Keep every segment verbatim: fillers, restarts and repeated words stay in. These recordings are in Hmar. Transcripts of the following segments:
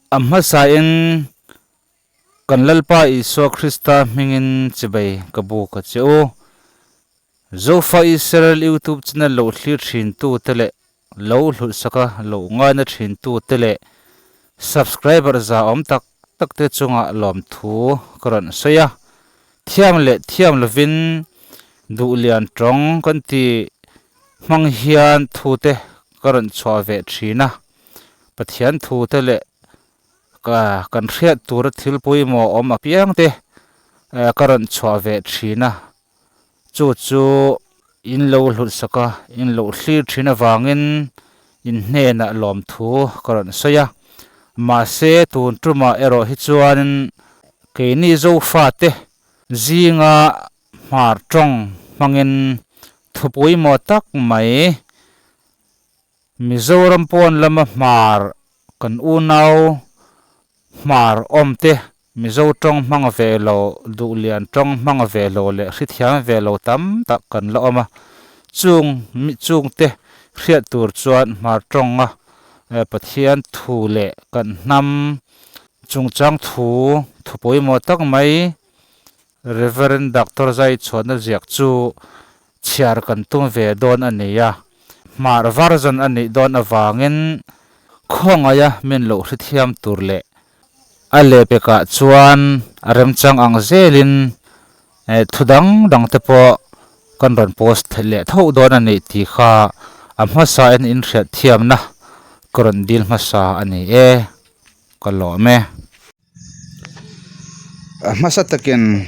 A hmasain kan Lalpa Isua Krista hmingin chibai ka buk a che u. Zofa Israel YouTube channel lo thlir ṭhintute le lo hlutsaka lo ngaina ṭhintute le subscriber zahawm tak takte chunga lawmthu ka rawn sawi a. Thiam le thiam lovin duh lian ṭawng kan ti hmang hian thute ka rawn chhuah ve ṭhin a. Pathian thute le ka, kan hriat tura thil pawimawh awm apiangte, eh, ka rawn chhuah ve ṭhin a. Chu chu in lo hlutsaka, in lo thlir ṭhin avangin in hnena lawmthu ka rawn sawi a. Mahse, tun ṭuma erawh hi chuanin keini Zofate zinga Hmar ṭawng hmangin thu pawimawh tak mai Mizoram pawn lama Hmar kan unau Hmar awmte Mizo ṭawng hmang ve lo, duh lian ṭawng hmang ve lo leh hrethiam ve lo tam tak kan la awm a. Chung, mi chungte hriat tur chuan Hmar ṭawnga, eh, Pathian thu leh kan hnam chungchang thu, thu pawimawh tak mai Reverend Doctor Zaichhuana ziak chu chhiar kan tum ve dawn a ni a. Hmar version a nih dawn avangin khawngaia min lo hrethiam tur leh a lehpekah chuan a remchang ang zelin, eh, thu dang dangte pawh kan rawn post leh tho dawn a nih tih kha a hmasain in hriatthiamna ka rawn dil hmasa a ni e, ka lawm e. A hmasa takin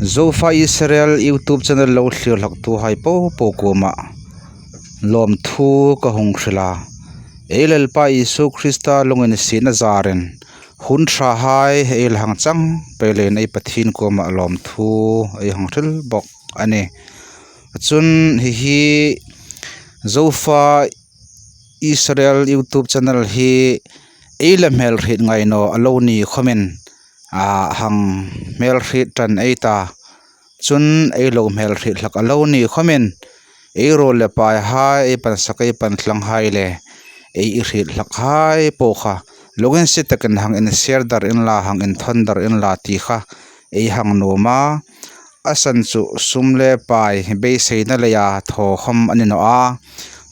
Zofa Israel YouTube channel lo thlir hlaktuhai popo kuoma lawmthu ka hung hrilh a. Ei Lalpa Isu Krista lunginsietna zarin hun ṭhahai ei la hang chang pei leiin ei Pathien kuoma lawmthu ei hang hril bawk a ni. Chun hi hi Zofa Israel YouTube channel hi ei la hmelhriet ngai naw a lo ni khawmin, a, hang hmelhriet ṭan ei ta. Chun ei lo hmelhriet hlak a lo ni khawmin, ei ruol le paihai, ei pansak ei pantlanghai le ei i hriet hlakhai pawh kha lunginsiet takin hang in share dar inla, hang inthawn dar inla tih kha ei hang nuom a. A san chu sum le pai beiseina leia thaw khawm a ni naw a.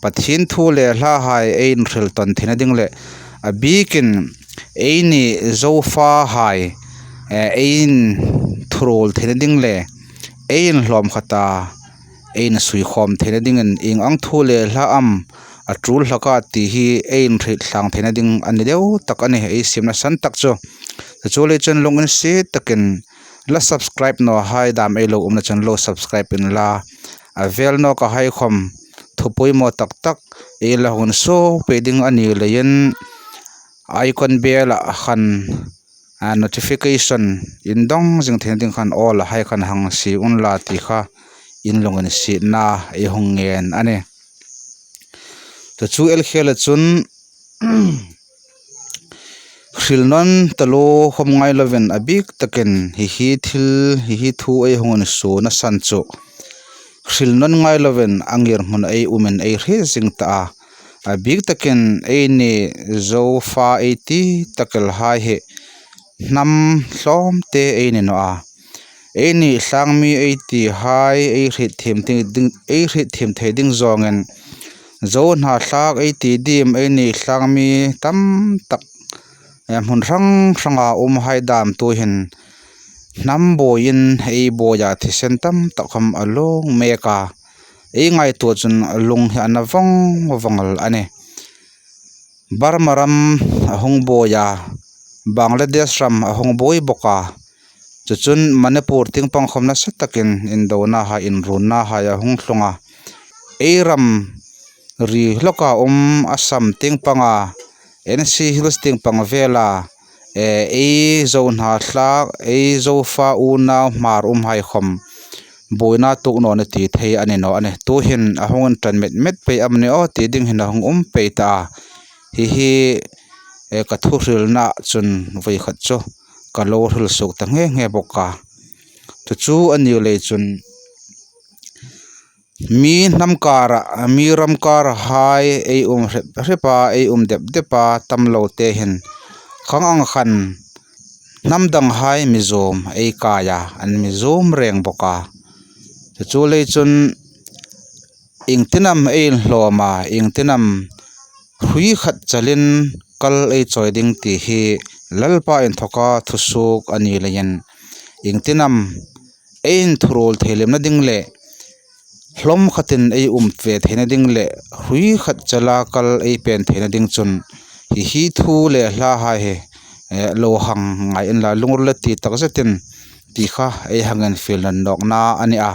Pathien thu le hlahai ei inhril tawn theihna ding leh a bikin eini Zofahai, eh, ei inthuruol theihna ding le ei inhlawm khata ei insuikhawm theihna dingin ieng ang thu le hla am a tul hlak a tih hi ei inhriet thlang theihna ding a ni deuh tak a ni ei siamna san tak chu. Chu chu lei chuan lunginsiet takin la subscribe nawhai dam ei lo awmna chun lo subscribe inla, a vel nawkahai khawm thu pawimawh tak tak ei la hung suok pei ding a ni leiin icon bell-ah khan, a, notification in dawng zing theihna ding khan all hai khan hang sie unla tih kha in lunginsietna ei hung ngen a ni. Chu chu el khela chun hril nawn taluo khawm ngai lovin a bik takin hi hi thil, hi hi thu ei hung insuona san chu hril nawn ngai lovin a ngirhmun ei umin ei hriet zing ta a. A bik takin eini Zofa ei ti tak el hai hi hnam hlawmte ei ni naw a. Eini tlangmi ei tihai ei hriet thiem thei ding, ei hriet thiem thei ding zawngin Zo hnathlak ei ti dim eini tlangmi tam tak, eh, hmun hrang hranga umhai dam tuhin hnam buoiin ei buoia thisen tam tak khawm a lung mek a. Ei ngaihtuah chun lung hi a na vawng vawng el a ni. Burma ram a hung buoi a, Bangladesh ram a hung buoi bawk a. Chu chun Manipur tieng pang khawm nasa takin indonahai, inrunnahai a hung tlung a. Ei ram ri hlawka um Assam tieng panga, N C Hills tieng pang vela, eh, ei Zo hnathlak, ei Zofa unau Hmar umhai khawm buoina tuok naw ni ti thei a ni naw a ni. Tuhin a hung inṭan met met pei am ni aw ti ding hin a hung um pei ta a. Hi hi, eh, ka thuhrilna chun voi khat chu ka lo hril suok ta nghe nghe bawk a. Chu chu a ni lei chun mi hnam kara, mi ram kara hai ei um hrep hrep a, ei um dep dep a tam lo te hin Khang ang khan hnam danghai mi zuom ei kai a, an mi zuom reng bawk a. Chu chu lei chun iengtinam ei inhlawm a, iengtinam hrui khat chalin kal ei chawi ding ti hi Lalpa inthoka thusuok a ni leiin, iengtinam ei inthuruol thei lemna ding le hlawm khatin ei um ve theina ding le hrui khat chala kal ei pen theina ding chun hi hi thu le hlahai hi, eh, lo hang ngai inla, lungril le ti tak zetin ti kha ei hang infiel nawk nawkna a ni a.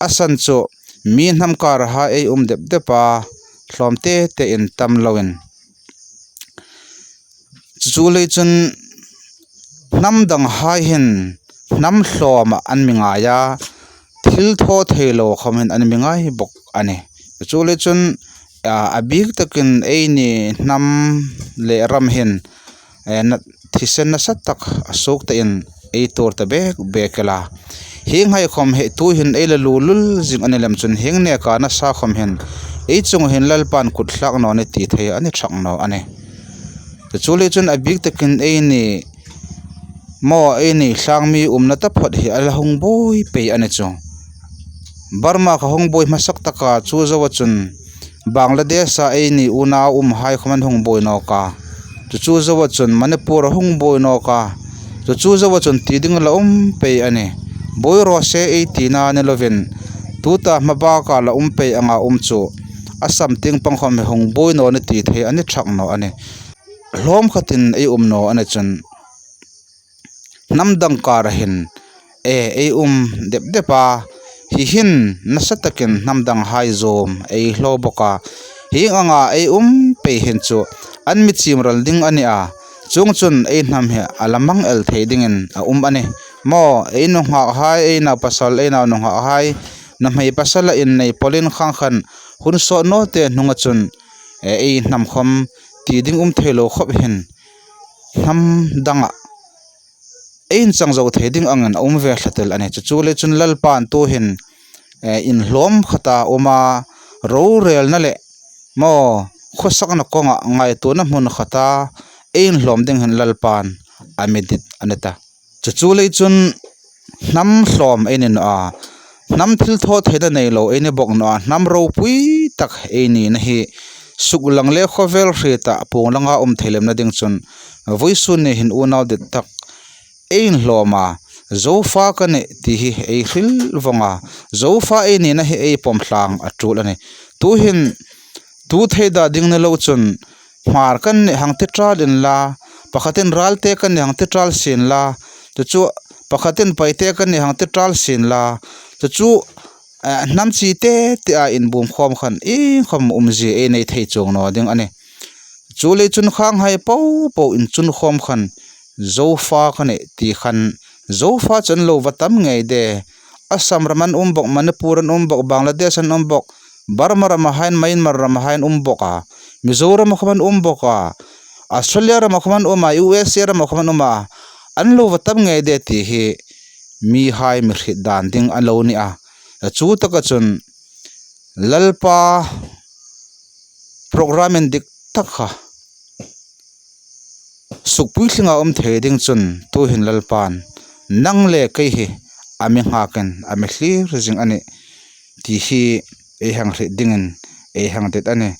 A san chu mi hnam kara ei um dep dep a, hlawm te te in tam loin. Chu chu lei chun hnam danghai hin hnam hlawma an mi ngai a, thil thaw thei lo khawm hin an mi ngai bawk a nih. Chu chu lei chun, a, a bik takin eini hnam le ram hin, eh, na, thisen nasa tak a suok tein ei tuor ta bek bek el a. Hienghai khawm hi tuhin ei la lu lul zing a ni lem chun hieng neka nasa khawm hin ei chung hin Lalpan kut thlak naw ni ti thei a ni thak naw a nih. Chu chu lei chun a bik takin eini maw, eini tlangmi umna taphawt hi a la hung buoi pei a ni chu. Burma kha hung buoi hmasak taka chu zoa chun Bangladesh-a eini unau umhai khawm an hung buoi nawk a. Chu chu zoa chun Manipur a hung buoi nawk a. Chu chu zoa chun ti ding la um pei a nih. Buoi raw se ei tina ni lovin, tuta hma baka la um pei anga um chu Assam tieng pang khawm hi hung buoi naw ni ti thei a ni thak naw a nih. Hlawm khatin ei um naw a ni chun hnam dang kara hin, e, ei um dep dep a, hi hin nasa takin hnam danghai zuom ei hlaw bawk a. Hieng anga ei um pei hin chu an mi chimral ding a ni a. Chuong chun ei hnam hi a la mang el thei dingin a um a nih. Maw, ei nunghakhai, ei nau pasal, ei nau nunghakhai, nuhmei pasala innei pawlin khang khan hun sawt naw te hnunga chun, e, ei hnam khawm ti ding um thei lo khawp hin hnam danga ei inchang zo thei ding angin a um ve tlat el a nih. Chu chu lei chun Lalpan tuhin, eh, inhlawm khata uma rorelna le maw khawsakna kawnga ngaituona hmun khata ei inhlawm ding hin Lalpan a mi dit a ni ta. Chu chu lei chun hnam hlawm ei ni naw a, hnam thil thaw theina nei lo ei ni bawk naw a, hnam ropui tak ei nina hi suklang le khawvel hrieta puong langa um thei lemna ding chun vawisun ni hin unau dit tak ei inhlawm a, Zofa ka nih ti hi ei hril vawng a, Zofa ei nina hi ei pawm tlang a tul a nih. Tuhin tu theida ding ni lo chun Hmar kan nih hang ti ṭal inla, pakhatin Ralte kan nih hang ti ṭal sienla, chu chu pakhatin Paite kan nih hang ti ṭal sienla, chu chu, eh, hnam chi te te a inbum khawm khan ieng khawm umzie ei nei thei chuong naw ding a nih. Chu lei chun khanghai po po inchun khawm khan Zofa ka nih ti khan Zofa chu an lo va tam ngei de. Assam ram an um bawk, Manipur an um bawk, Bangladesh an um bawk, Burma rama hai, Myanmar rama hai an um bawk a, Mizoram khawm an um bawk a, Australia rama khawm an um a, U S A rama khawm an um a, an lo va tam ngei de ti hi mihai mi hriet dan ding a lo ni a. Chu taka chun Lalpa program indik tak kha sukpuitlinga um thei ding chun tuhin Lalpan nang le kei hi a mi nghakin a mi thlir zing a nih ti hi ei hang hriet dingin ei hang dit a nih.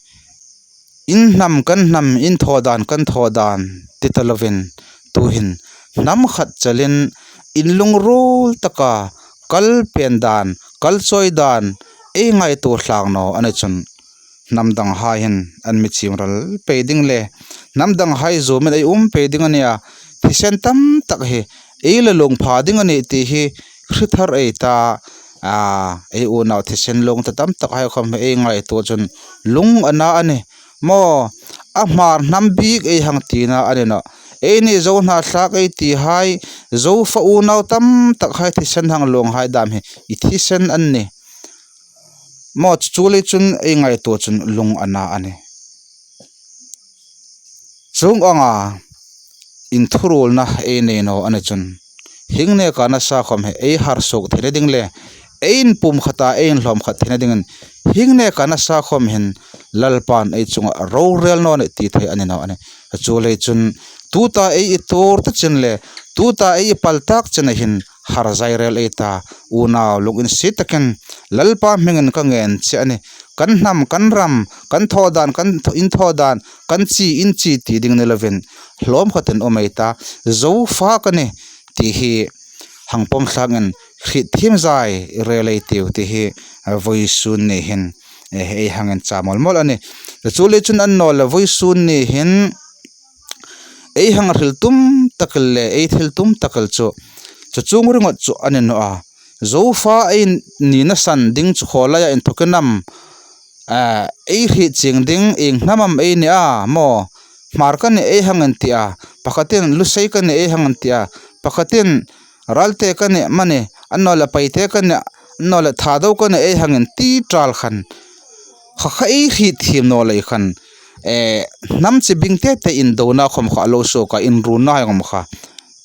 In hnam kan hnam, in thaw dan kan thaw dan ti ta lovin tuhin hnam khat chalin inlungruol taka kal pen dan, kal chawi dan ei ngaituo tlang naw a ni chun hnam danghai hin an mi chimral pei ding le hnam danghai zuomin ei um pei ding a nih a, thisen tam tak hi ei la lung pha ding a nih ti hi hre thar ei ta a, ei unau thisen lung ta tam tak hai khawm hi ei ngaituo chun lung a na a nih. Maw, a Hmar hnam bik ei hang tina a ni nawh. Eini Zo hnathlak ei ti hai, Zofa unau tam tak hai thisen hang lung hai dam hi i thisen an nih. Maw, chu chu lei chun ei ngaituo chun lung a na a nih. Chuong anga inthuruolna ei nei naw a ni chun hieng neka nasa khawm hi ei harsuok theina ding le ei inpum khata ei inhlawm khat theina dingin hieng neka nasa khawm hin Lalpan ei chunga rorel naw ni ti thei a ni naw a nih. Chuleiin chun tuta ei i tuor ta chin le tuta ei i pal tak china hin har zai rel ei ta. Unau, lunginsiet takin Lalpa hmingin ka ngen che a nih. Kan hnam, kan ram, kan thaw dan, kan th-, in thaw dan, kan chi, in chi ti ding ni lovin hlawm khatin um ei ta. Zofa ka nih ti hi hang pawm thlangin hriet thiem zai rel ei tiu ti hi, a, vawisun ni hin, e, ei hang incha mawl mawl a nih. Chuleiin chun annawleh vawisun ni hin ei hang hril tum tak le ei thil tum tak chu, chu chuong ringawt chu a ni naw a. Zofa ei nina san ding chu khaw laia inthawkin am, a, ei hriet chieng ding, ieng hnam am ei ni a maw? Hmar ka nih ei hang inti a, pakhatin Lusei ka nih ei hang inti a, pakhatin Ralte ka nih mani, annawleh Paite ka nih, annawleh Thado ka nih ei hang inti ṭal khan, kha kha ei hriet thiem naw lei khan, e, hnam chi bing te te indona khawm kha a lo suok a, inruna hai khawm kha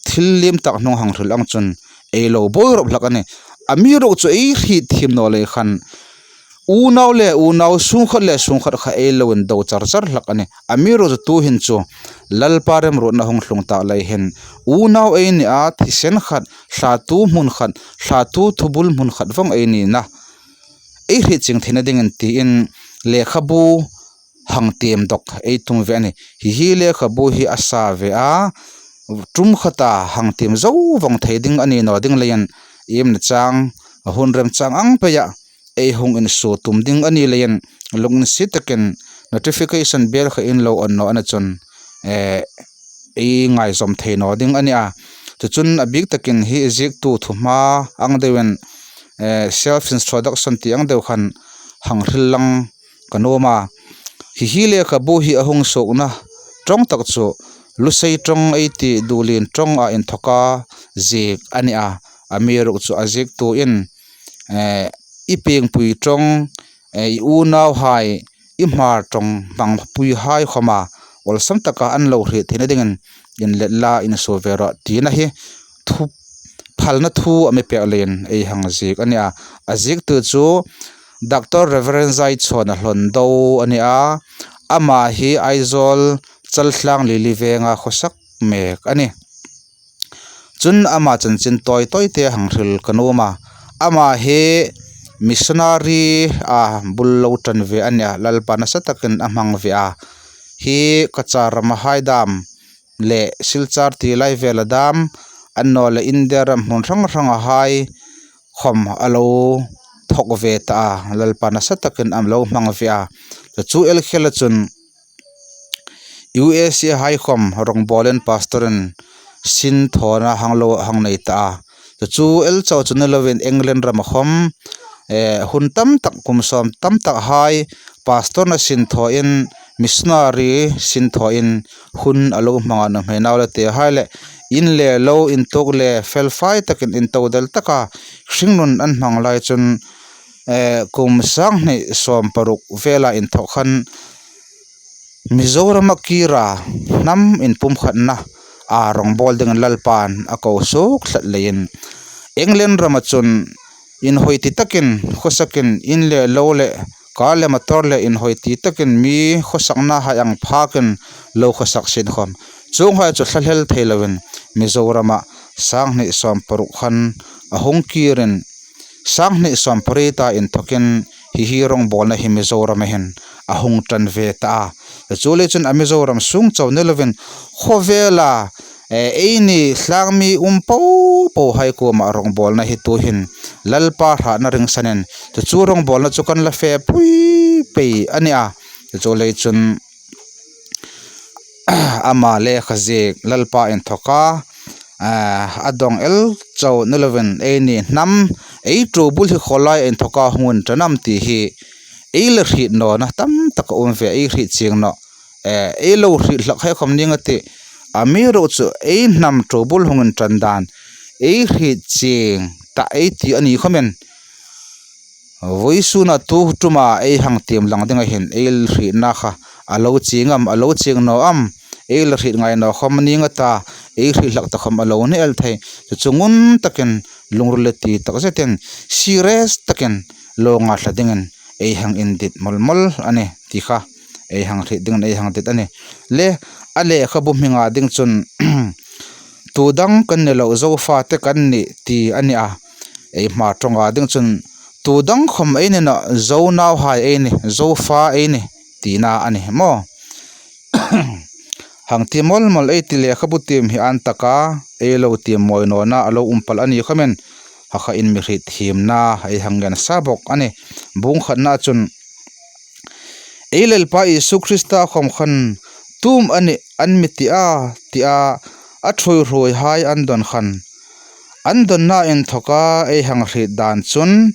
thil liem tak hnung hang hril ang chun ei lo buoi rawp hlak a nih. Amiruokchu ei hriet thiem naw lei khan, unau le unau, sungkhat le sungkhat kha ei lo indo char char hlak a nih. Amiruokchu tuhin chu Lalpa remruotna hung tlung tak lei hin, unau ei ni a, thisen khat, thlatu hmun khat, thlatu thubul hmun khat vawng ei nina ei hriet chieng theina dingin tiin lekhabu hang tiem dawk ei tum ve a nih. Hi hi lekhabu hi a sa ve a, ṭum khata hang tiem zo vawng thei ding a ni naw ding leiin, iemani chang, a hun remchang ang peia ei hung insuo tum ding a ni leiin, lunginsiet takin notification bell kha in lo on naw a ni chun, e, ei ngaizawm thei naw ding a nih a. Chu chun a bik takin hi ziektu thuhma ang deuin, e, self introduction ti ang deu khan hang hril lang ka nuom a. Hi hi lekhabu hi a hung suokna ṭawng tak chu Lusei ṭawng ei ti, Dulin ṭawnga inthawka ziek a nih a. Amiruokchu a ziektuin, e, i Piengpui ṭawng, e, i unauhai, i Hmar ṭawng hmangpuihai khawma awlsam taka an lo hriet theina dingin inlet la, insuo ve rawh tina hi thu, phalna thu a mi pek leiin ei hang ziek a nih a. A ziektu chu Doctor Reverend Zaichhawna Hlawndo a ni a. Ama hi Aizawl Chaltlang Lili Venga khawsak mek a nih. Chun ama chanchin tawi tawi te hang hril ka nuom a. Ama hi missionary a bul lo ṭan ve a nih a, Lalpa nasa takin a hmang ve a. Hi Cachar ramhai dam le Silchar ti lai vela dam, annawleh India ram hmun hrang hrangahai khawm a lo thawk ve ta a, Lalpa nasa takin a lo hmang ve a. Chu chu el khela chun U S A hai khawm rawngbawlin pastorin sin thawna hang lo hang nei ta a. Chu chu el chau chu ni lovin England rama khawm, eh, hun tam tak, kum sawm tam tak hai pastor-na sin thawin, missionary sin thawin hun a lo hmang a, nuhmei nau le tehai le in le lo, intuok le fel fai takin, intuok del taka hringnun an hmang lai chun, eh, kum sang hni sawm paruk vela inthawk khan Mizorama kira hnam inpumkhatna a rawngbawl dingin Lalpan a ko suok tlat leiin, England rama chun inhawi ti takin khawsakin in le lo le kar le motor le inhawi ti takin mi khawsakna hai ang phakin lo khawsak sin khawm, chuonghai chu thlahlel thei lovin Mizorama sang hni sawm paruk khan a hung kirin, sang hni sawm pariet-a inthawkin hi hi rawngbawlna hi Mizorama hin a hung ṭan ve ta a. Chu lei chun a Mizoram sung chau ni lovin khawvela, eh, eini tlangmi um po po hai kuoma rawngbawlna hi tuhin Lalpa hrahna ringsanin chu chu rawngbawlna chu kan la fe pui pei a ni a. Chu lei chun ama lekha ziek Lalpa inthawka, ah, a dawng el chau ni lovin eini hnam, ei ṭobul hi khawlai inthawka hung inṭan am ti hi ei la hriet nawna tam tak a um ve, ei hriet chieng naw, eh, ei lo hriet hlak hai khawm ning a tih. Amiruokchu ei hnam ṭobul hung inṭan dan ei hriet chieng ta ei ti a ni khawmin, vawisuna tu ṭuma ei hang tiem lang dinga hin ei hrietna kha a lo chieng am, a lo chieng naw am, ei la hriet ngai naw khawm ning a ta, ei hriet hlak ta khawm a lo ni el thei. Chu chu ngun takin, lungril le ti tak zetin, serious takin lo ngaithla dingin ei hang indit mawl mawl a nih ti kha ei hang hriet dingin ei hang dit a nih. Le, a lekhabu hminga ding chun, tu dang kan ni lo, Zofa te kan nih ti a ni a. Ei hma ṭawnga ding chun, tu dang khom ei ni naw, Zo nauhai ei ni, Zofa ei ni, tina a ni maw. Hang ti mawl mawl ei ti, lekhabu tiem hi an taka ei lo tiem mawi nawna a lo um pal a ni khomin, ha kha in mi hriet thiemna ei hang ngen sa bawk a nih. Bung khatna chun, ei Lalpa Isu Krista khom khan tu am a nih an mi ti a, tia a ṭhuoi hruoihai an dawn khan, an dawnna inthoka ei hang hriet dan chun,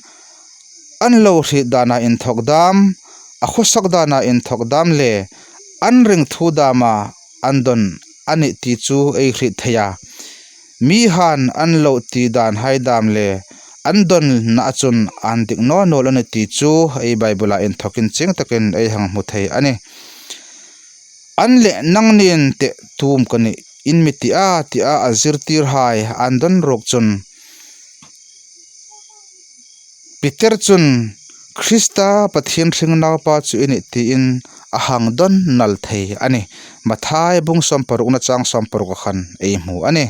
an lo hriet dana inthok dam, a khawsak dana inthok dam le an ring thu dama an dawn a nih ti chu ei hriet thei a. Mihaiin an lo ti danhai dam le an dawnna chun an dik naw naw a nih ti chu ei Bible-a inthokin chieng takin ei hang hmu thei a nih. An le nangnin te tu am ka nih in mi ti a, tia a zirtirhai an dawn ruok chun, Peter chun, Krista Pathien hring naupa chu i nih, tiin a hang dawn nal thei a nih. Mathai bung sawm parukna chang sawm paruk khan ei hmu a nih.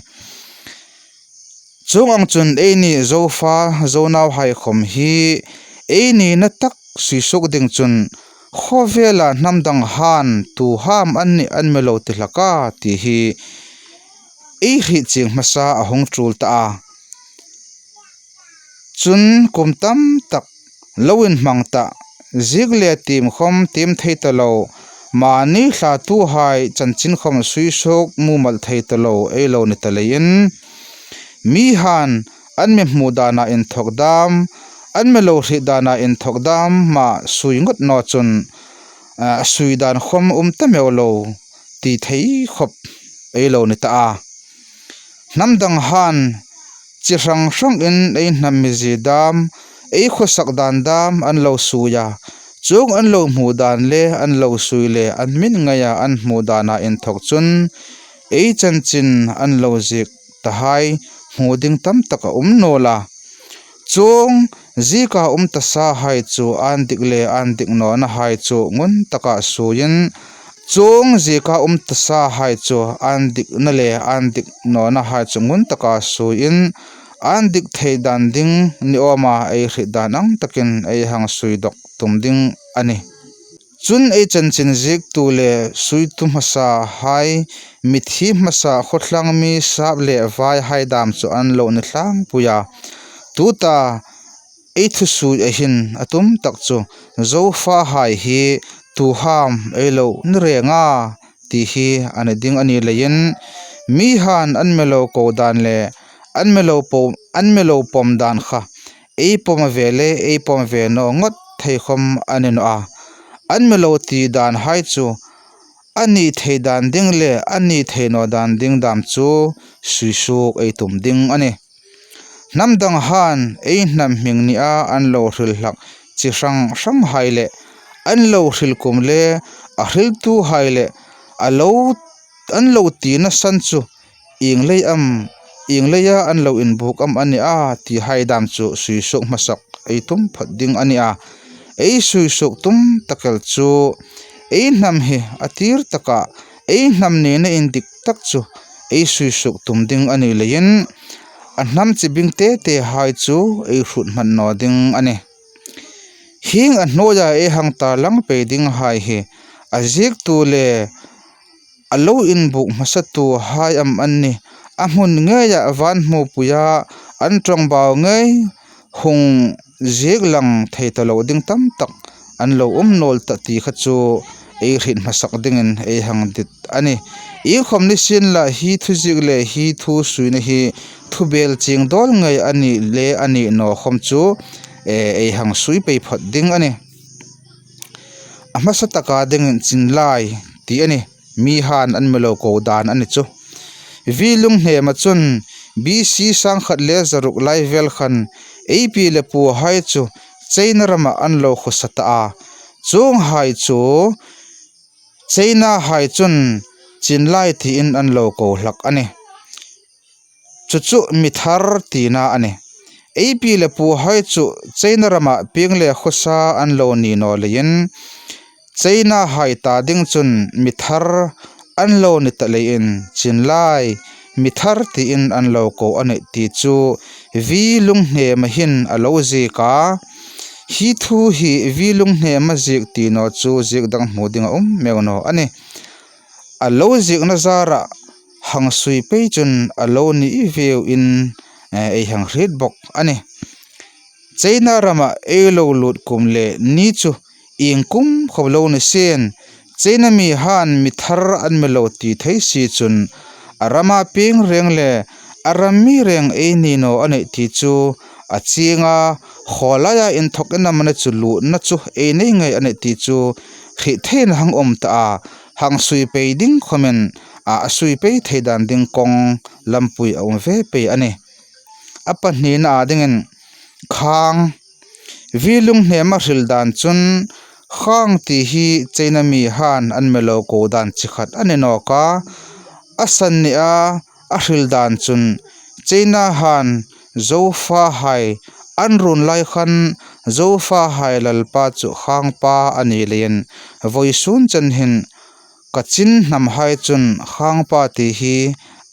Chuong ang chun eini Zofa, Zo nauhai khom hi ei nina tak suisuk ding chun, khawvela hnam dang han tu ham an nih an mi lo ti hlak a ti hi ei hriet chieng hmasa a hung tul ta a. Chun kum tam tak lo inhmang ta, ziek le tiem khom tiem thei ta lo, mani thlatuhai chanchin khom suisuk mumal thei ta lo ei lo ni ta leiin, mihaiin an mi hmu dana inthok dam, an mi lo hriet dana inthok dam ma sui ngot naw chun, ah, sui dan khom um ta meu lo ti thei khop ei lo ni ta a. Hnam dang han chi hrang hrangin ei hnam mizie dam, ei khawsak dan dam an lo sui a. Chuong an lo hmu dan le an lo sui le an mit ngeia an hmu dana inthok chun ei chanchin an lo ziek tahai hmu ding tam tak a um naw a. Chuong zieka um ta sahai chu an dik le an dik nawnahai chu ngun taka suiin, chuong zieka um ta sahai chu an dikna le an dik nawnahai chu ngun taka suiin, an dik thei dan ding ni awma ei hriet dan ang takin ei hang sui dawk tum ding a nih. Chun ei chanchin ziektu le suitu hmasahai, mithi hmasa, khawtlang mi sap le vaihai dam chu an lo ni tlangpui a. Tuta ei thusuia hin a tum tak chu Zofahai hi tu ham ei lo ni reng a ti hi a ni ding a ni leiin, mihaiin an mi lo ko dan le an mi lo po-, an mi lo pawm dan kha ei pawm ve le ei pawm ve naw ngot thei khom a ni naw a. An mi lo ti danhai chu a ni thei dan ding le a ni thei naw dan ding dam chu suisuk ei tum ding a nih. Hnam dang han ei hnam hming nia an lo hril hlak chi hrang hranghai le an lo hril kum le a hriltuhai le a lo, an lo tina san chu ieng lei am, ieng leia an lo inbuk am a ni a tihai dam chu suisuk hmasak ei tum phot ding a ni a. Ei suisuk tum tak el chu ei hnam hi a tir taka ei hnam nina indik tak chu ei suisuk tum ding a ni leiin, a hnam chibing te tehai chu ei hrut hman naw ding a nih. Hieng a hnuoia ei hang tarlang pei dinghai hi a ziektu le a lo inbuk hmasatuhai am an nih. A hmun ngeia van hmupuia an ṭawngbau ngei hung ziek lang thei ta lo ding tam tak an lo um naw el ta ti kha chu ei hriet hmasak dingin ei hang dit a nih. Iengkhom ni sien la, hi thuziek le hi thu suina hi thubel chieng dawl ngei a ni le a ni naw khom chu, eh, ei hang sui pei phot ding a nih. A hmasa taka dingin Chinlai ti a nih. Mihaiin an mi lo ko dan a ni chu. V. Lunghnema chun B C sangkhat le zaruk lai vel khan ei pi le puhai chu China rama an lo khawsa ta a. Chuonghai chu Chinahai chun Chinlai tiin an lo ko hlak a nih. Chu chu mi thar tina a nih. Ei pi le puhai chu China rama pieng le khawsa an lo ni naw leiin, China hai ta ding chun mi thar an lo ni ta leiin, chin lai mi thar tiin an lo ko a nih ti chu V. Lunghnema hin a lo ziek a. Hi thu hi V. Lunghnema ziek ti naw chu ziek dang hmu ding a um meu naw a nih. A lo ziekna zara hang sui pei chun a lo ni veu in, eh, ei hang hriet bawk a nih. China rama ei lo lut kum le ni chu iengkum khop lo ni sien, China mi han mi thar an mi lo ti thei si chun, a rama pieng reng le a ram mi reng ei ni naw a nih ti chu a chieng a, khaw laia inthawk ina mani chu lutna chu ei nei ngei a nih ti chu hriet theina hang um ta a, hang sui pei ding khawmin a, a sui pei thei dan ding kawng lampui a um ve pei a nih. A pahnina a dingin khang, V. Lunghnema hril dan chun khang ti hi China mi han an mi lo ko dan chi khat a ni nawk a. A san ni a, a hril dan chun China han Zofa hai an run lai khan Zofa hai lalpa chu khangpa a ni leiin, vawisun chen hin Kachin hnam hai chun khangpa ti hi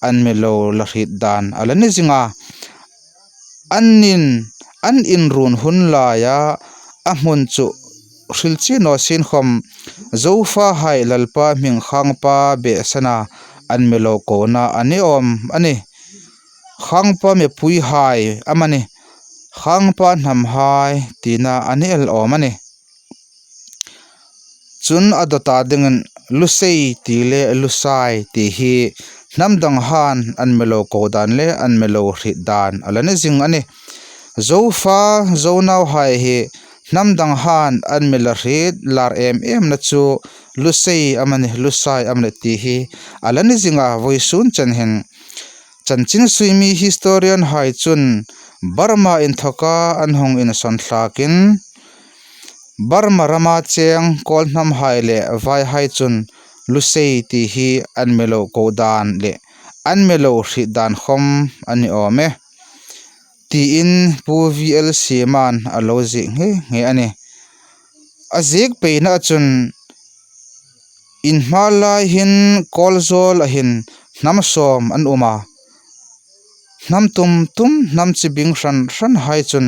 an mi lo la hriet dan a la ni zing a. An in, an inrun hun laia a hmun chu hril chi naw sien khawm, Zofa hai lalpa hming khangpa behsana an mi lo kona a ni awm a nih. Khangpa mipui hai amani, khangpa hnam hai tina a ni el awm a nih. Chun a dawta dingin Lusei ti le Lusai ti hi hnam dang han an mi lo ko dan le an mi lo hriet dan a la ni zing a nih. Zofa, Zonau hai hi hnam dang han an mi la hriet lar em emna chu Lusei amani, Lusai amani ti hi a la ni zing a, vawisun chen hin chanchin suimi historian hai chun Burma inthawka an hung insawn thlakin, Burma rama cheng Kawl hnam hai le vai hai chun Lusei ti hi an mi lo ko dan le an mi lo hriet dan khawm a ni awm e, tiin Pu V L Sieman a lo ziek nghe nghe a nih. A ziek peina chun, in hma lai hin Kawl zawl a hin hnam sawm an um a. Hnam tum tum, hnam chi bing hran hran hai chun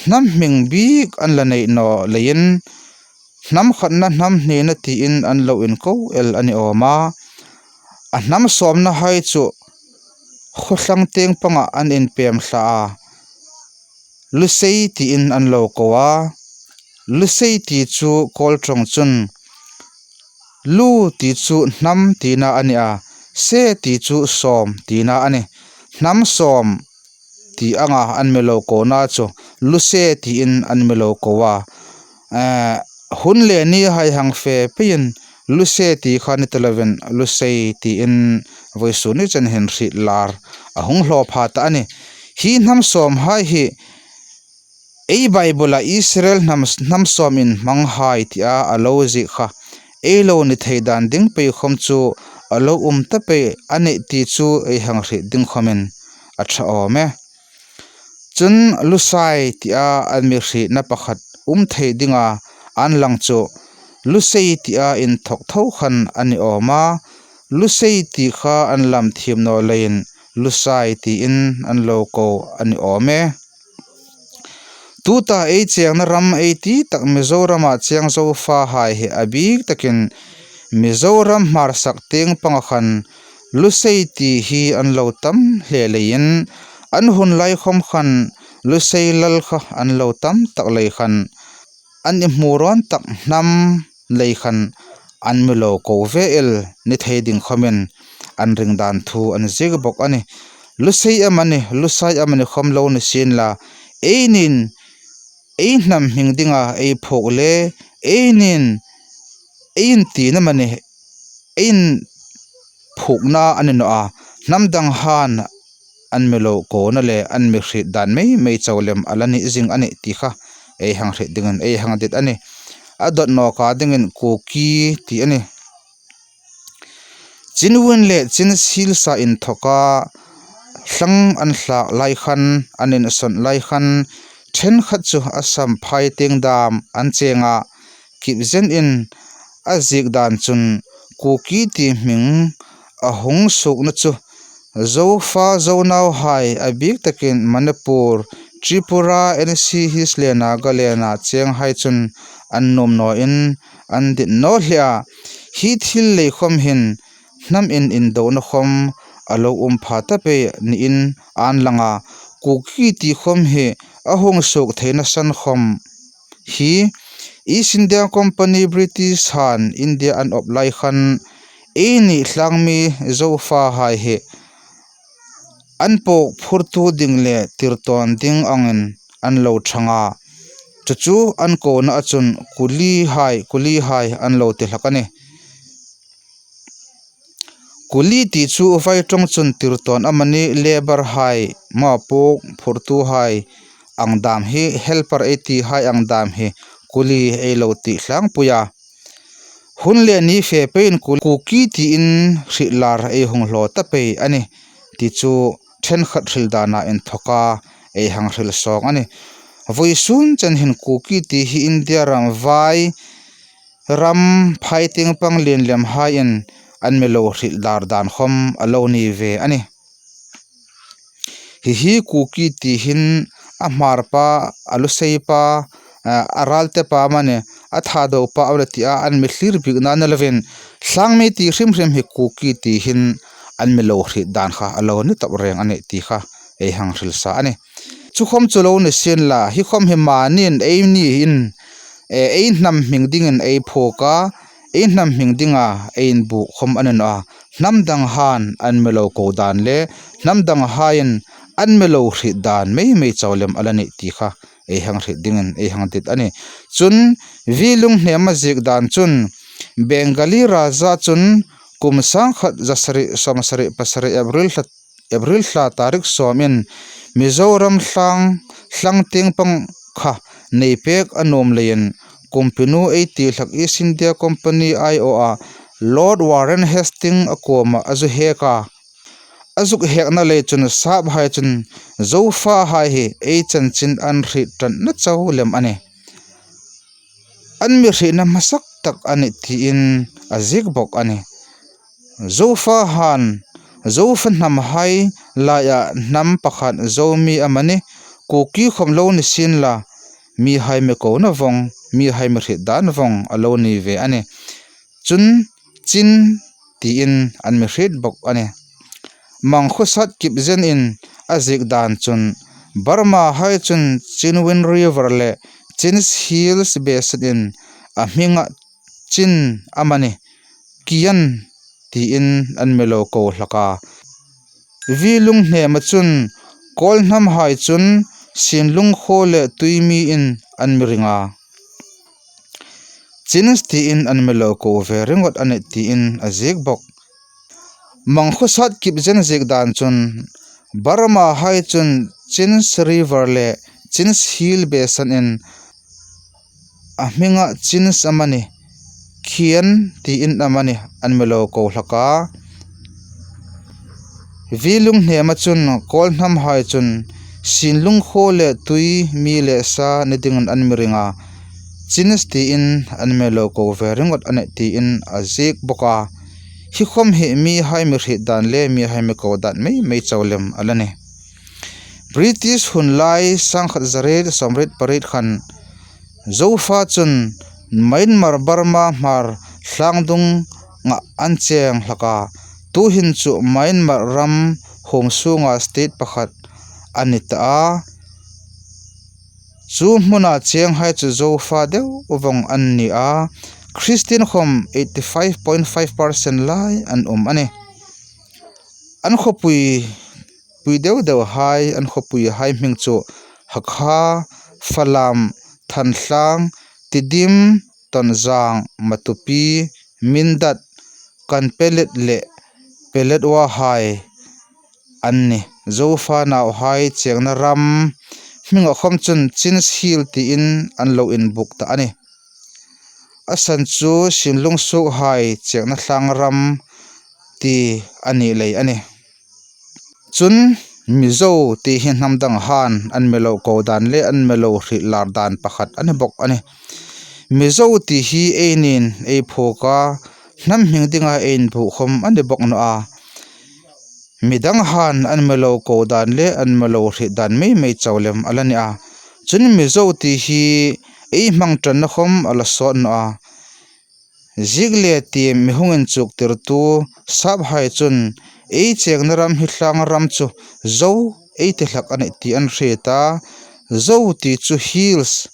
hnam hming bik an la nei naw leiin, hnam khatna, hnam hnina tiin an lo inko el a ni awm a. A hnam sawmna hai chu khawthlang tieng panga an inpem thla a. Lusei tiin an lo ko a. Lusei ti chu Kawl ṭawng chun Lu ti chu hnam tina a ni a, Se ti chu sawm tina a nih. Hnam sawm ti anga an mi lo kona chu Luse tiin an mi lo ko a. Eh, hun le ni hai hang fe peiin Luse ti kha ni ta lovin Lusei tiin vawisun ni chen hin hriet lar a hung hlaw pha ta a nih. Hi hnam sawm hai hi ei Bible-a Israel hnam, hnam sawm inhmang hai tia a lo ziek kha ei lo ni thei dan ding pei khawm chu a lo um ta pei a nih ti chu ei hang hriet ding khawmin a ṭha awm e. Chun Lusai tia an mi hrietna pakhat um thei dinga an lang chu Lusei tia inthawk tho khan a ni awm a, Lusei ti kha an lam thiem naw leiin Lusai tiin an lo ko a ni awm e. Tuta ei chengna ram ei ti tak Mizorama cheng Zofa hai hi a bik takin Mizoram hmarsak tieng panga khan Lusei ti hi an lo tam hle leiin, an hun lai khawm khan Lusei lal kha an lo tam tak lei khan, an inhmu rawn tak hnam lei khan an mi lo ko ve el ni thei ding khawmin an ring dan thu an ziek bawk a nih. Lusei amani, Lusai amani khawm lo ni sien la, ei nin ei hnam hming dinga ei phuok le, ei nin ei intina amani, ei inphuokna a ni naw a, hnam dang han an mi lo kona le an mi hriet dan mei mei chau lem a la ni zing a nih ti kha ei hang hriet dingin ei hang dit a nih. A dawt nawka dingin Kuki ti a nih. Chin win le Chin silsa inthawka thlang an thlak lai khan, an insawn lai khan, ṭhenkhat chu Assam phai tieng dam an cheng a, Kipgen in a ziek dan chun Kuki ti hming a hung suokna chu Zofa Zonauhai a bik takin Manipur, Tripura, N C Hills le Nagaland-a chenghai chun an nuom naw in an dit naw hle a. Hi thil lei khom hin hnam in indona khom a lo um pha ta pei niin an lang a. Kuki ti khom hi a hung suok theina san khom hi East India Company British han India an awp lai khan eini tlangmi Zofahai hi an pawk phurtu ding le tirtawn ding angin an lo thang a. Chu chu an kona a chun Kulihai, Kulihai an lo ti hlak a nih. Kuli ti chu vai ṭawng chun tirtawn amanih, labour hai, maw pawk phurtuhai ang dam hi, helper ei tihai ang dam hi Kuli ei lo ti tlangpui a. Hun le ni fe peiin Ku-, Kuki tiin hriet lar ei hung hlaw ta pei a nih ti chu ṭhenkhat hril dana inthoka ei hang hril sawng a nih. Vawisun chen hin Kuki ti hi India ram vai ram phai tieng pang lien lem haiin an mi lo hriet lar dan khom a lo ni ve a nih. Hi hi Kuki ti hin a Hmar pa, a Lusei pa, a, a Ralte pa amanih, a Thado pa amanih tia an mi thlir bikna ni lovin, tlangmi ti hrim hrim hi Kuki ti hin an mi lo hriet dan kha a lo ni tawp reng a nih ti kha ei hang hril sa a nih. Chu khom chu lo ni sien la, hi khom hi manin ei niin, e, ei hnam hming dingin ei phuok a, ei hnam hming dinga ei inbuk khom a ni naw a. Hnam dang han an mi lo ko dan le hnam dang haiin an mi lo hriet dan mei mei chau lem a la nih ti kha ei hang hriet dingin ei hang dit a nih. Chun V. Lunghnema ziek dan chun Bengali Raja chun kum sangkhat zasari sawmsari pasari April thla April thla tarik sawmin Mizoram thlang, thlang tieng pang kha nei pek a nuom leiin kumpinu ei ti hlak East India Company aiawh a Lord Warren Hastings a kuoma a zu hek a. A zuk hekna lei chun saphai chun Zofahai hi ei chanchin an hriet ṭanna chau lem a nih. An mi hrietna hmasa tak a nih tiin a ziek bok a nih. Zofa han, Zofa hnamhai laia hnam pakhat Zomi amanih, Kuki khom lo ni sien la, mihai mi kona vong, mihai mi hriet dan vong a lo ni ve a nih. Chun Chin tiin an mi hriet bok a nih. Mangkhosat Kipgen in a ziek dan chun Burmahai chun Chindwin River le Chin's Hills Basin in a hminga Chin amanih, Khian tiin an mi lo ko hlak a. V. Lunghnema chun Kawl hnamhai chun Sinlung khuo le Tuimi in an mi ring a. Chins tiin an mi lo ko ve ringawt a nih tiin a ziek bok. Mangkhosat Kipgen ziek dan chun Burmahai chun Chins River le Chins Hill Basin in a hminga Chins amanih, Khian tiin amanih an mi lo ko hlak a. V. Lunghnema chun Kawl hnamhai chun Sinlung khuo le Tuimi le sa ni dingin an mi ring a. Chins tiin an mi lo ko ve ringawt a nih tiin a ziek bok a. Hi khom hi mihai mi hriet dan le mihai mi ko dan mei mei chau lem a la nih. British hun lai sangkhat zariet sawmriet pariet khan Zofa chun Myanmar Burma Hmar thlangdunga an cheng hlak a, tuhin chu Myanmar ram huom sunga state pakhat a ni ta a. Chu hmuna chenghai chu Zofa deu vong an ni a, Christian khom eighty five point five percent lai an um a nih. An khawpui pui deu deu hai, an khawpui hai hming chu Hakha, Falam, Thantlang, Tidim, Tonzang, Matupi, Mindat, Kanpetlet le Paletwa hai an nih. Zofa nauhai chengna ram hminga khom chun Chins Hill tiin an lo inbuk ta a nih. A san chu Sinlung suokhai chengna thlang ram ti a ni lei a nih. Chun Mizo ti hi hnam dang han an mi lo ko dan le an mi lo hriet lar dan pakhat a ni bok a nih. Mizo ti hi ei niin ei phuok a, hnam hming dinga ei inbuok khawm a ni bawk naw a. Midang han an mi lo ko dan le an mi lo hriet dan mei mei chau lem a la ni a. Chun Mizo ti hi ei hmang ṭanna khawm a la sawt naw a. Ziek le tiem mi hung inchuktirtu saphai chun ei chengna ram hi tlang ram chu Zo ei ti hlak a nih ti an hriet a. Zo ti chu Hills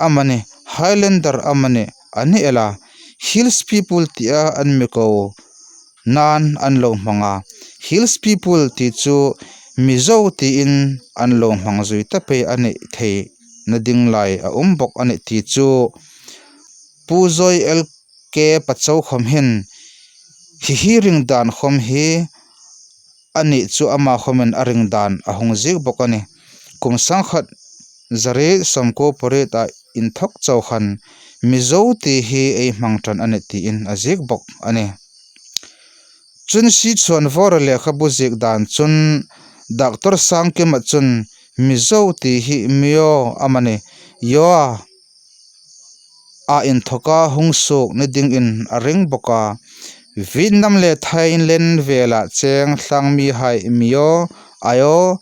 amani, Highlander amani a ni el a, Hills people tia an mi ko nan an lo hmang a. Hills people ti chu Mizo tiin an lo hmang zui ta pei a nih theina ding lai a um bawk a nih ti chu Pu Zawi L K Pacho khawm hin hi hi ring dan khawm hi a nih chu ama khawmin a ring dan a hung ziek bawk a nih. Kum sangkhat zariet sawmkuo pariet a inthawk chau khan Mizo ti hi ei hmang ṭan a nih tiin a ziek bawk a nih. Chun Sichuan Vawra lekhabu ziek dan chun Doctor Sangkima chun Mizo ti hi Mio amani, Yoa a inthawka hung suok ni dingin a ring bawk a. Vietnam le Thailand vela cheng tlangmihai Mio, Ayo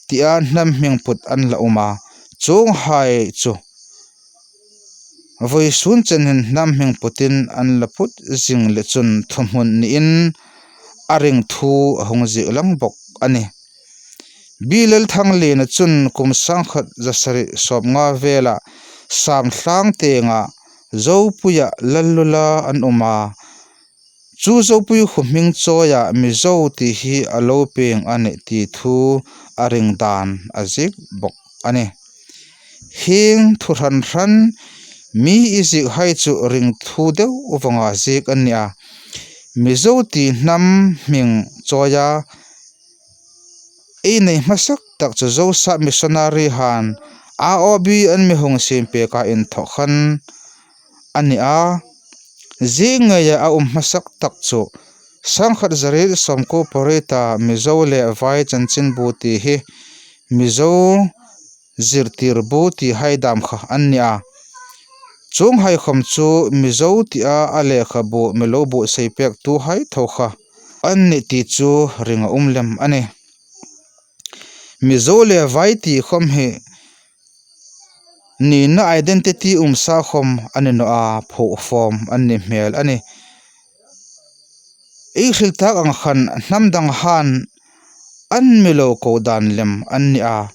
tia hnam hming put an la um a. Chuonghai chu vawisun chen hin hnam hming putin an la put zing le chun thuhmun niin a ring thu a hung ziek lang bawk a nih. B. Lalthangliana chun kum sangkhat zasari sawmnga vela Samtlang tenga Zopuia Lallula an um a. Chu Zopui khuo hming chawia Mizo ti hi a lo pieng a nih ti thu a ring dan a ziek bawk a nih. Hieng thu hran hran mi i ziekhai chu ring thu deu vanga ziek an ni a. Mizo ti hnam hming chawia ei nei hmasak tak chu Zosap missionary han A O B an mi hung siem peka inthawk khan a ni a. Ziek ngeia a um hmasak tak chu sangkhat zariet sawmkuo pariet a Mizo le Vai chanchin bu ti hi Mizo zirtir bu ti hai dam kha an ni a. Chuonghai khawm chu Mizo tia a lekhabu mi lo buotsai pektuhai tho kha an nih ti chu ring a um lem a nih. Mizo le Vai ti khawm hi nina identity um sa khawm a ni naw a, phuok fawm an ni hmel a nih. Ei hril tak ang khan hnam dang han an mi lo ko dan lem an ni a.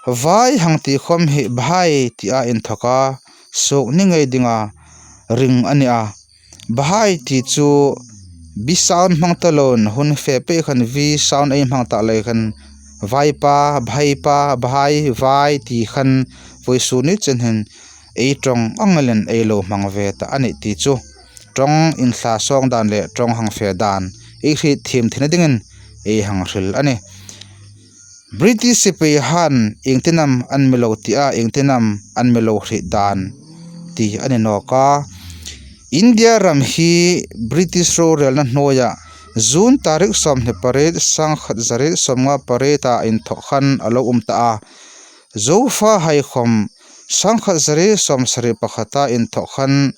Vai hang ti khawm hi Bhai tia inthawka suok ni ngei dinga ring a ni a. Bhai ti chu B sound hmang ta loin hun fe pei khan V sound ei hmang ta lei khan Vaipa, Bhaipa, Bhai, Vai ti khan vawisun ni chen hin ei ṭawng ang elin ei lo hmang ve ta a nih ti chu ṭawng inthla sawng dan le ṭawng hang fe dan ei hriet thiem theina dingin ei hang hril a nih. British sipai han iengtinam an mi lo ti a, iengtinam an mi lo hriet dan ti a ni nawk a. India ram hi British rorelna hnuoia June tarik sawmhni pariet, sangkhat zariet sawmnga pariet a inthawk khan a lo um ta a. Zofahai khawm sangkhat zariet sawmsari pakhat a inthawk khan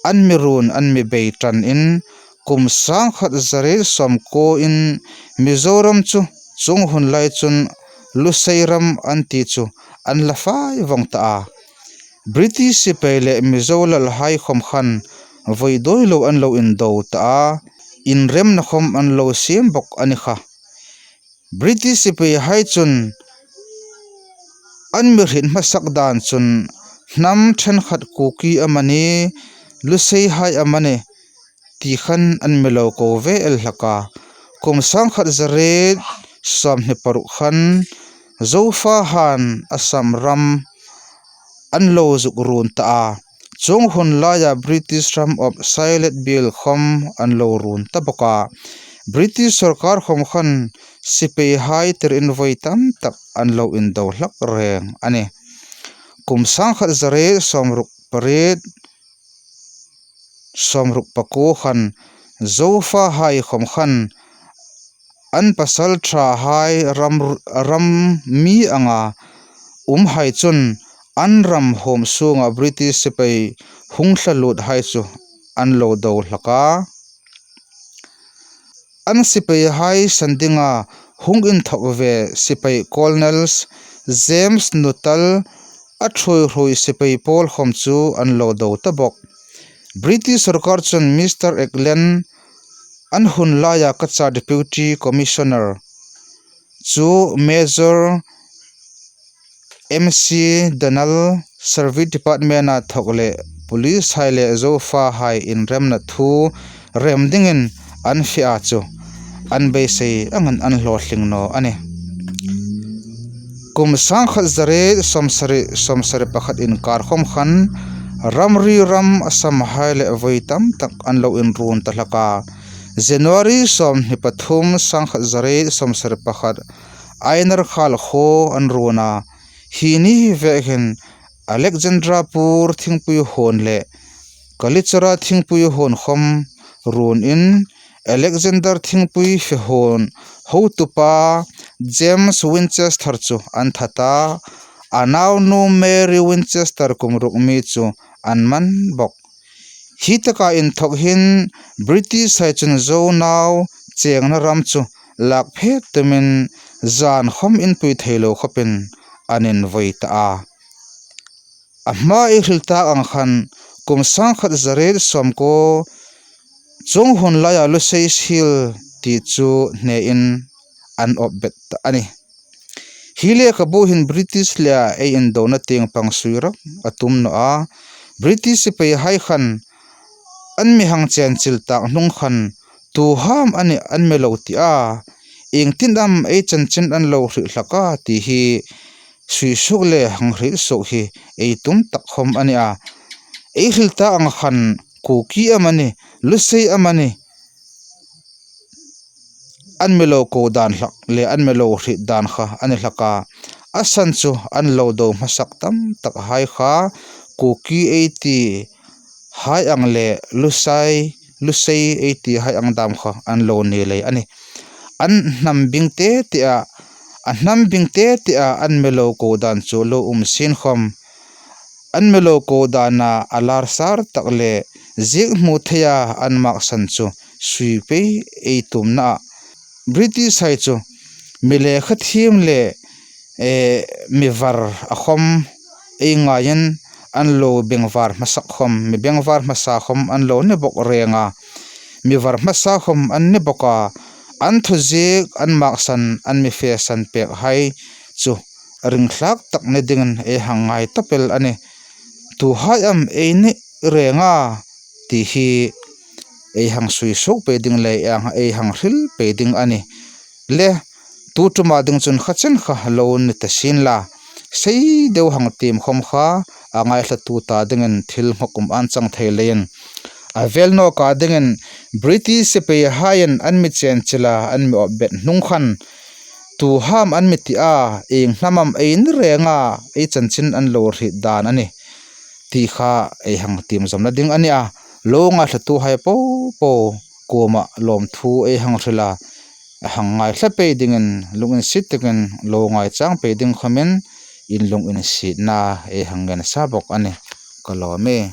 an mi run, an mi bei ṭanin kum sangkhat zariet sawmkuoin Mizoram chu chuong hun lai chun Lusei ram an ti chu an la fai vawng ta a. British sipai le Mizo lalhai khawm khan vawi dawi lo an lo indo ta a, inremna khawm an lo siem bawk a ni kha. British sipaihai chun an mi hriet hmasak dan chun hnam ṭhenkhat Kuki amani, Luseihai amani ti khan an mi lo ko ve el hlak a. Kum sangkhat zariet sawmhni paruk khan Zofa han Assam ram an lo zuk run ta a. Chuong hun laia British ram awp Sylhet biel khawm an lo run ta bawk a. British sawrkar khawm khan sipaihai tirin vawi tam tak an lo indo hlak reng a nih. Kum sangkhat zariet sawmruk pariet, sawmruk pakuo khan Zofahai khawm khan an pasalṭhahai ram, ram mi anga umhai chun an ram huom sunga British sipai hung thla lut hai chu an lo do hlak a. An sipai hai san dinga hung inthawk ve sipai Colonels James Nuttall a thuoi hruoi sipai pawl khawm chu an lo do ta bawk. British sawrkar chun Mister Ackland an hun laia ka cha Deputy Commissioner chu Major M C Donald Service Department-a thawk le police hai le Zofa hai inremna thu rem dingin an fe a chu an beisei angin an hlawtling naw a nih. Kum sangkhat zariet sawmsari, sawmsari pakhat inkar khawm khan ramri ram Assam hai le voi tam tak an lo inrun ta hlak a. January sawmhni pathum sangkhat zariet sawmsari pakhat Ainar khal khuo an run a. Hi ni vek hin Alexandrapur thingpui huon le Kalichara thingpui huon khawm run in Alexander thingpui fe huon hotupa James Winchester chu an that a, a naunu Mary Winchester kum ruk mi chu an man bawk. Hi taka inthawk hin British hai chun Zo nau chengna ram chu lak phet tumin zan khawm inpui thei lo khawpin an invoi ta a. A hma ei hril tak ang khan kum sangkhat zariet sawmkuo chuong hun laia Lushai Hill ti chu hnein an awp bet ta a nih. Hi lekhabu hin British le ei indona tieng pang sui rak a tum naw a. British sipai hai khan an mi hang chenchil tak hnung khan tu ham a nih an mi lo ti a. Iengtin am ei chanchin an lo hriet hlak a ti hi sui suok le hang hriet suok hi ei tum tak khawm a ni a. Ei hril tak ang khan Kuki amanih, Lushai amanih, an mi lo ko dan hlak le an mi lo hriet dan kha a ni hlak a. A san chu an lo do hmasak tam tak hai kha Kuki ei ti hai ang le Lushai, Lushai ei ti hai ang dam kha an lo ni lei a nih. An hnam bing te te a, a hnam bing te te a an mi lo ko dan chu lo um sien khawm, an mi lo ko dana a lar sar tak le ziek hmu theia an maksan chu sui pei ei tumna a. British hai chu mi lekha thiem le, eh, mi var a khawm ei ngaiin an lo bengvar hmasak khawm, mi bengvar hmasa khawm an lo ni bawk reng a. Mi var hmasa khawm an ni bawk a. An thuziek, an maksan, an mi fesan pek hai chu ringthlak tak ni dingin ei hang ngai tawp el a nih. Tu hai am ei ni reng a ti hi ei hang sui suok pei ding le ei hang hril pei ding a nih. Le tu ṭuma ding chun kha chen kha lo ni ta sien la, sei deu hang tiem khawm kha a ngaithlatu ta dingin thil nghawk um an chang thei leiin, a vel nawka dingin British sipai haiin an mi chenchila an mi awp bet hnung khan tu ham an mi ti a, ieng hnam am ei ni reng a, ei chanchin an lo hriet dan a nih ti kha ei hang tiem zawmna ding a ni a. Lo ngaithlatu hai po po kuoma lawmthu ei hang hril a, a hang ngaithla pei dingin, lunginsiet takin lo ngaichang pei ding khawmin inlunginsietna ei hang ngen sa bawk a nih. Ka lawm e.